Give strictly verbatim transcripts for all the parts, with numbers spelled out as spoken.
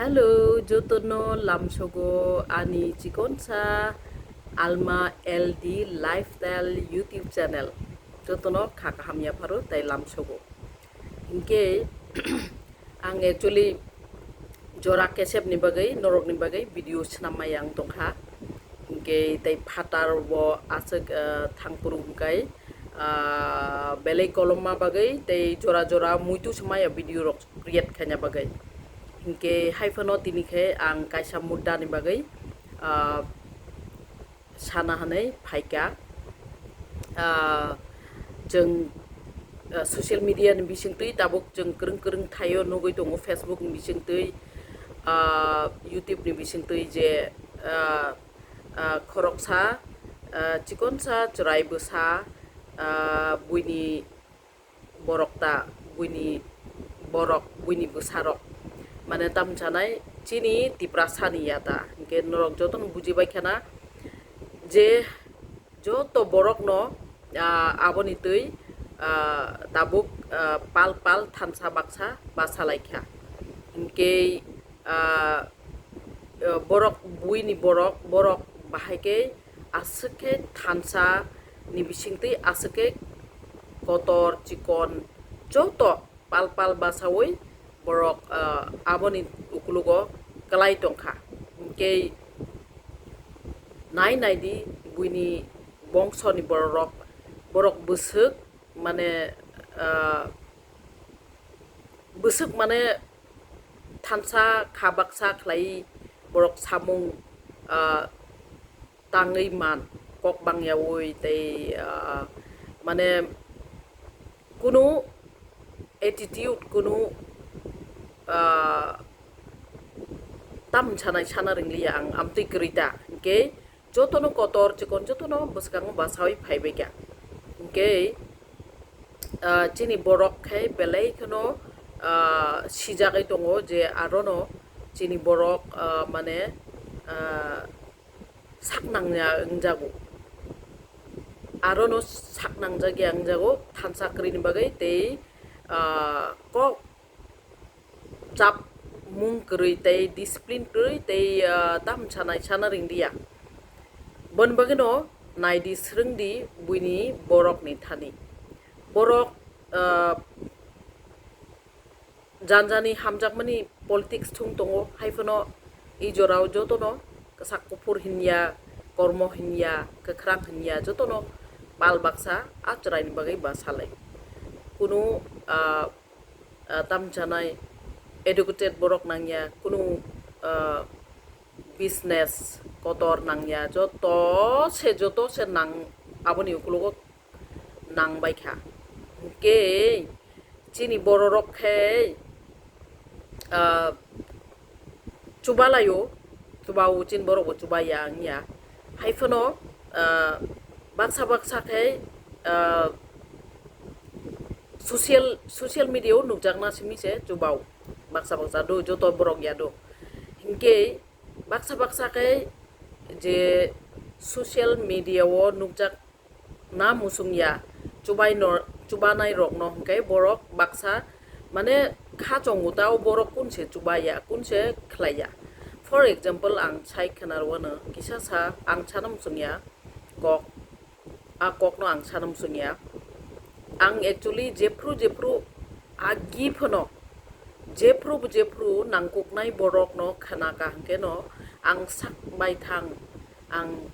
Hello, jotono lamsogo ani chikonsa Alma L D Lifestyle YouTube channel. Jotono kha kaham yapharo tai lamsogo. Hinkhe ang actually jora kesep ni bagwi, norok ni bagwi video swnam mai ang tongkha. Hinkhe tai phatar bo aswk, ah, thangphuru hwnkhe, ah, belai kolomma bagwi tei jora jora muitu swmaya video rok create khaina bagwi. Hinkhe haiphano tini khe ang kaisa mudda ni bagwi, ah, sana hwnwi phaikha. Ah, chwng, ah, social media ni bisingtwi tabuk chwng kwrwng kwrwng thaio nugwi tongo, Facebook ni bisingtwi, ah, YouTube ni bisingtwi je, ah, ah, khoroksa, ah, chikonsa chwrai bwsa, ah, buini borok ta, buini borok, buini bwsarok, mane, tam sanai chini Tiprasani ya ta. Hinkhe norok jotono bujibai khana je joto borokno, ah, aboni twi, ah, tabuk, ah, pal pal thansa baksa basa lai kha. Hinkhe, ah, ah, borok buini borok, borok bahai khe aswk khe thansa ni bisingtwi aswk khe kotor chikon joto pal pal basaui borok, ah, aboni ukulugo kwlai tongkha. Hinkhe nai nai di buini bongso ni borok, borok bwswk mane, ah, bwswk mane thansa kha baksa khlai borok samung, ah, tangwi man kok bangyaui tei, ah, mane kunu attitude, kunu, ah, tam sanai sana ringliya ang amtwi kwrwi ta. Hinkhe jotono kotor chikon jotono bwskango basaui phaibaikha. Hinkhe, ah, chini borok khe belai kheno, ah, sijagwi tongo je arono chini borok, ah, mane, ah, sak nangya wngjago. Arono sak nangjak ya wngjago thansa kwrwini bagwi tei, ah, kok chap mung kwrwi tei discipline kwrwi tei, ah, tam sanai sana ringdiya. Boni bagwino naidi swrwngdi buini borokni thani. Borok, ah, janjani hamjakmani politics thung tongo, haiphano i jorao jotono kwchak kuphur hinya, kormo hinya, kwkhwrang hinya, jotono pal baksa a chwraini bagwi ba salai. Kunu, ah, ah, tam sanai educated borok nangya, kunu, ah, business kotor nangya, joto se, joto se nang, aboni ukologo nangbai kha. Hinkhe chini bororok khe, ah, chubalaio, chubao chini borokbo chubaiya wngya. Haiphano, ah, baksa baksa khe, ah, social, social media o nukjakna simi se chubao. Baksa baksa do, joto borok ya do. Hinkhe baksa baksa khe je social media o nukjak na muchung ya, chubai no, chubanai rok no hwnkhe borok baksa mane kha chongo ta o borok kun se chubai ya, kun se khlai ya. For example, ang sai khwna rwano kisa sa, ang sana muchung ya kok, a kok no ang sana muchung ya. Ang actually jephru jephru agi phano jephru jephru nangkuknai borok no khwna ka hwnkhe no ang sak bai thang, ang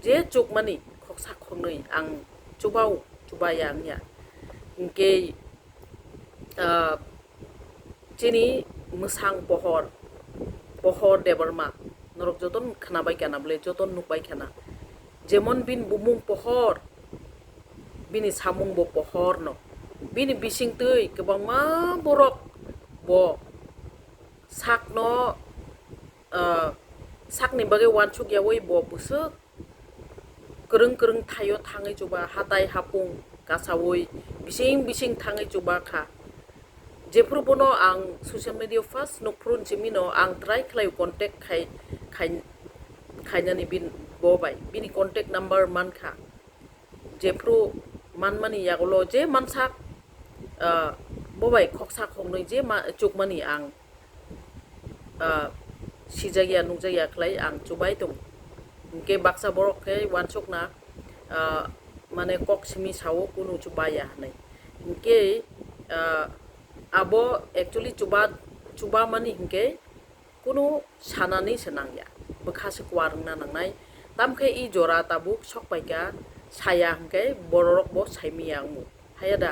je chukmani khoksa khoknwi ang chubao chubaya wngya. Hinkhe, ah, chini mwsang Pohor, Pohor Debbarma, norok jotono khwnabai khana bwle, jotono nukbai khana. Jemon bini bumung Pohor, bini samung bo Pohor no. Bini bisingtwi kwbangma borok bo sakno, ah, sakni bagwi uansuk yaui bo bwswk kwrwng kwrwng thaio thangwi chuba, hatai hapung kasaui bising bising thangwi chuba kha. Jephru bono ang social media first nukphru simi no ang try khlai contact khai, khai, khainani bin bo bai. Bini contact number man kha. Jephru manmani yagulo je mansak, ah, bo bai khoksa khoknwi je ma-, chukmani ang ah, sijakya nukjakya khlai ang chubai tongo. Hinkhe baksa borok khe uansukna, ah, mane kok simi sao kunu chubaya hinwi. Hinkhe, ah, abo actually chuba, chubamani hinkhe kunu sanani se nangya, bwkha se kuar wngna nangnai. Tamkhe i jora tabuk sokpaikha, saya hinkhe bororokbo saimiya wngo. Haya da?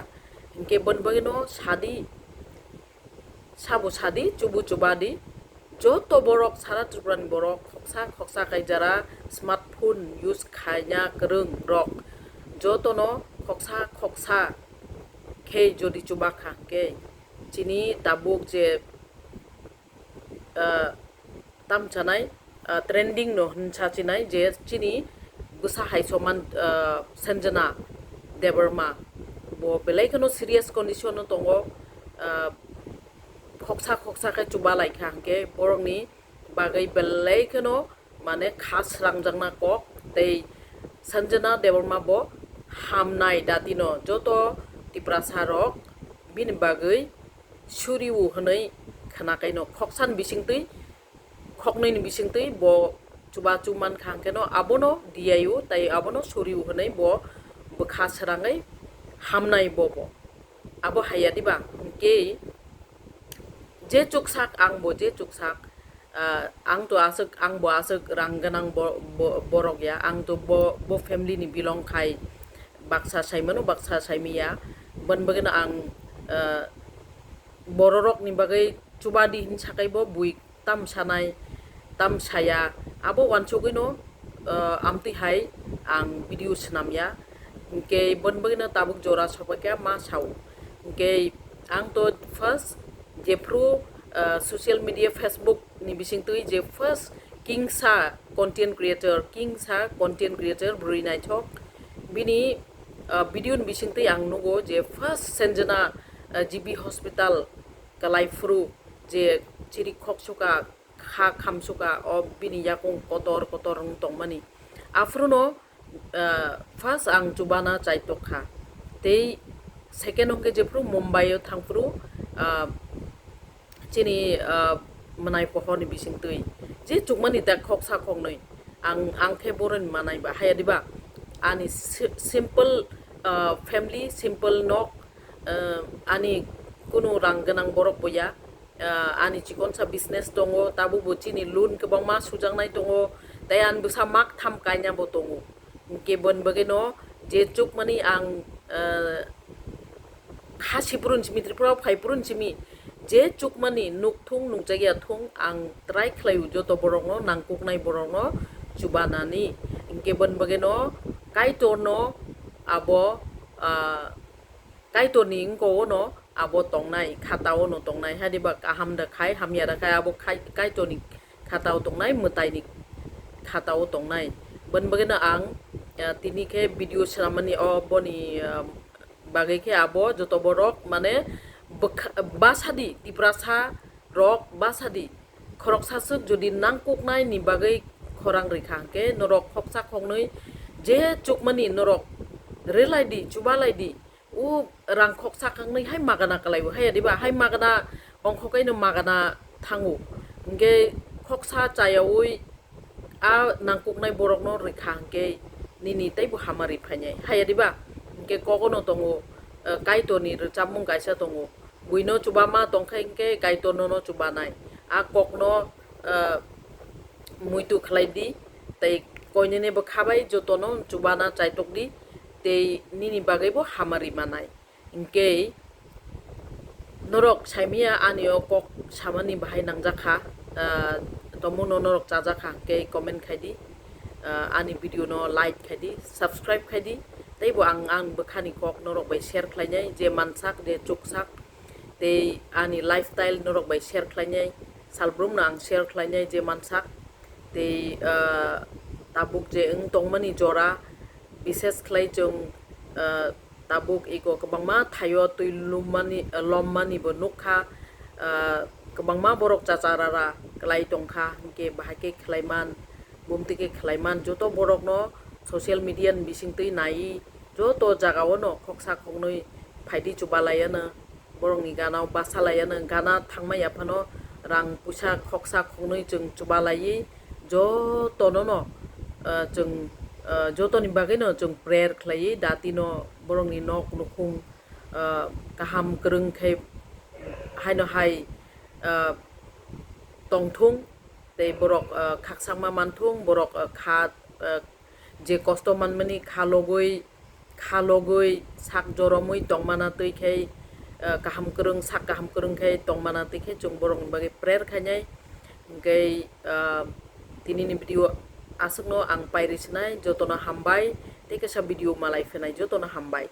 Hinkhe boni bagwino sadi, sabo sadi, chubu chubadi. Joto borok, sara Tripurani borok, khoksa khoksa khe jara smartphone use khaina kwrwng rok, jotono khoksa khoksa khe jodi chubakha hinkhe, chini tabuk je, ah, tamchanai, ah, trending no hinsa chinai je chini bwsa hai soman, ah, Sanjana Debbarma, bo belai kheno serious condition no tongo, ah, khoksa khoksa khe chuba laikha hinkhe borokni bagwi belai kheno mane kha srangjakna kok tei Sanjana Debbarma bo hamnai datino joto Tiprasa rok bini bagwi suriu hwnwi khwnakaino khoksan bisingtwi khoknwini bisingtwi bo chubachu mankha hinkhe no abono diyaio tei abono suriu hwnwi bo bwkha srangwi hamnai bobo. Abo haya diba? Hinkhe je chuksak ang bo je chuksak, ah, ang to aswk, ang bo aswk rang gwnang bo-, bo-, borok ya, ang to bo, bo family ni belong khai baksa saimano baksa saimiya, boni bagwino ang, ah, bororok ni bagwi chubadi hin sakai bo bui tam sanai, tam saya, abo uansugwino, ah, amtwi hai ang video swnamya. Hinkhe boni bagwino tabuk jora sopaikha ma sao. Hinkhe ang to first jephru, ah, social media Facebook ni bisingtwi je first kingsa content creator, kingsa content creator bwrwi naithok. Bini, ah, video ni bisingtwi ang nugo je first Sanjana, ah, G B hospital kalai phuru je chiri khok suka, kha kham suka, o bini yakung kotor kotor wng tongmani. Aphuru no, ah, first ang chubana chai tokha. Tei second hwnkhe jephru Mumbai o thangphuru, ah, chini, ah, mwnai pohor ni bisingtwi je chukmani ta khoksa khoknwi ang, ang khe boroni manai ba haya diba? Ani si-, simple, ah, family, simple nok, ah, ani kunu rang gwnang borok bo ya, ah, ani chikonsa business tongo, tabukbo chini loan kwbangma sujaknai tongo, tei ani bwsa mak tham kainabo tongo. Hinkhe boni bagwino je chukmani ang, ah, ha siphuru simi, Tripura o phai phuru simi, je chukmani nukthung nukjakya thung, ang try khlaio joto borokno, nangkuknai borokno chubanani. Hinkhe boni bagwino Kaitorno abo, ah, Kaitorni wngkok-o no abo tongnai, khata-o no tongnai, hadiba kaham da khai, hamya da khai, abo khai, Kaitorni khata-o tongnai, mwtaini khata-o tongnai. Boni bagwino ang, ah, tini khe video swnamani o boni, ah, bagwi khe abo joto borok mane bwkha-, basadi Tiprasa rok basadi khoroksa swk jodi nangkuknai ni bagwi khorang rikha hinkhe norok khoksa khoknwi je chukmani norok rwlai di, chubalai di. O rang khoksa khoknwi hai magana kwlaibo, haya diba? Hai magana ongkhokaino magana thango. Hinkhe khoksa chayaui a nangkuknai borokno rwkha hinkhe nini teibo hamari phainai, haya diba? Hinkhe kogono tongo, eh, Kaitorni rwchapmung kaisa tongo. Buino chubama tongkha hinkhe Kaitorno no chubanai. A kokno, eh, muitu khlai di, tei koinene bwkha bai jotono chubana chaitok di, tei nini bagwibo hamari manai. Hinkhe norok saimaya ani o kok samani bahai nangjakha, ah, tomono norok chajakha hinkhe comment khai di, ah, ani video no like khai di, subscribe khai di, teibo ang, ang bwkhani kok norok bai share khlainai, je mansak, je chuksak, tei ani lifestyle norok bai share khlainai, salbrumno ang share khlainai je mansak, tei, ah, tabuk je wng tongmani jora, bises khlai chwng, ah, tabuk ego kwbangma thaio twi lummani, lommani bo nukha, ah, kwbangma borok chacha rara kwlai tongkha, hinkhe bahai khe khlaiman, bumtwi khe khlaiman, joto borokno social media ni bisingtwi naiwi joto jagao no khoksa khoknwi phaidi chubalaiano, borokni gana o basalaiano, gana thangma yaphano rang puisa khoksa khoknwi chwng chubalaiwi jotono no, ah, chwng, ah, jotoni bagwi no chwng prayer khlaiwi datino borokni nok nukhung, ah, kaham kwrwng khe haino hai, ah, tongthung tei borok, ah, khakchangma manthung, borok, ah, kha, ah, je kosto manmani kha logwi, kha logwi sak joromwi tongmana twi khe, ah, kaham kwrwng, sak kaham kwrwng khe tongmana twi khe chwng borokni bagwi prayer khainai. Hwnkhe, ah, tinini video aswkno ang pairi sinai, jotono hambai, tei kaisa video malai phinai, jotono hambai.